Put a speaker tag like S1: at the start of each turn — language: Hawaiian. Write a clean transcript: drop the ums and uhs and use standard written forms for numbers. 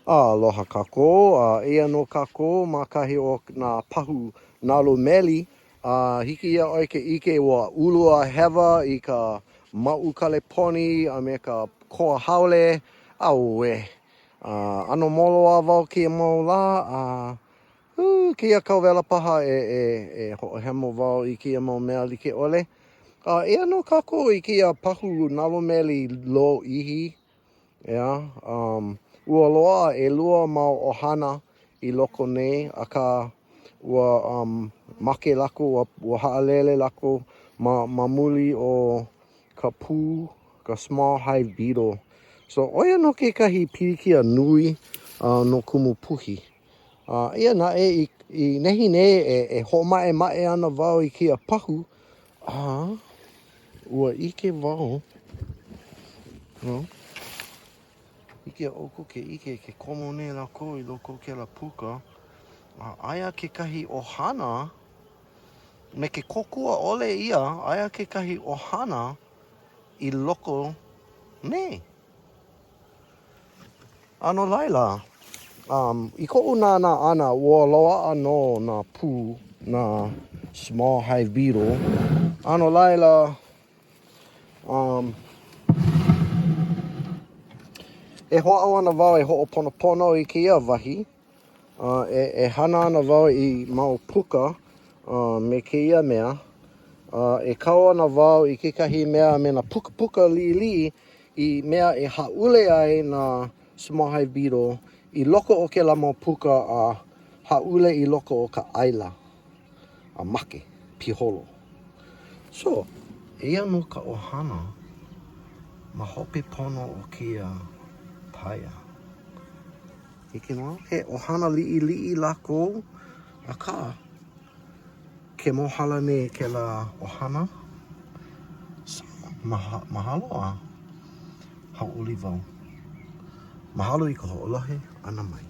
S1: Aloha kākou, a eia nō kākou ma kahi o nā pahu nalu meli, a hiki iā ʻoe ke ʻike ua ulu a hewa i ka maʻu kaleponi a me ka koa haole, auē. A ʻano moloā wau kēia mau lā, a hū, kēia kauwela paha e, e, e hoʻohemo wau i kēia mau mea like ʻole. A eia nō kākou i kēia pahu nalu meli lōʻihi, ʻEā, um, ua loaʻa ʻelua mau ʻohana i loko nei, akā, ua um, make lākou, ua, ua haʻalele lākou ma, ma muli o ka pū, ka small hive beetle. So, ʻo ia nō kekahi pilikia nui uh, no kumu puhi. Uh, eia naʻe, i, i nehinei e, e hoʻomaʻemaʻe ana wau i kēia pahu, a ua ʻike wau, no, hiki iā ʻoukou ke ʻike ke komo nei lākou i loko o kēlā puka, a aia kekahi ʻohana, me ke kōkua ʻole ʻia, aia kekahi ʻohana i loko nei. A no laila, um, i koʻu nānā ʻana, ua loaʻa nō nā pū, nā small hive beetle. A no laila, um, e hoʻāʻo ana wau e hoʻoponopono i kēia wahi. Uh, e, e hana ana wau i mau puka uh, me kēia mea. Uh, e kau ana wau i kekahi mea me nā pukapuka liʻiliʻi i mea e hāʻule ai nā small hive beetle i loko o kēlā mau puka a hāʻule i loko o ka ʻaila a make, piholo. So, eia nō ka ʻohana ma hope pono o kēia paia. Hiki nō, he ʻohana liʻiliʻi lākou, akā, Ke mōhala nei kēlā ʻohana, so mahalo a hauʻoli wau. Mahalo i ka hoʻolohe ʻana mai.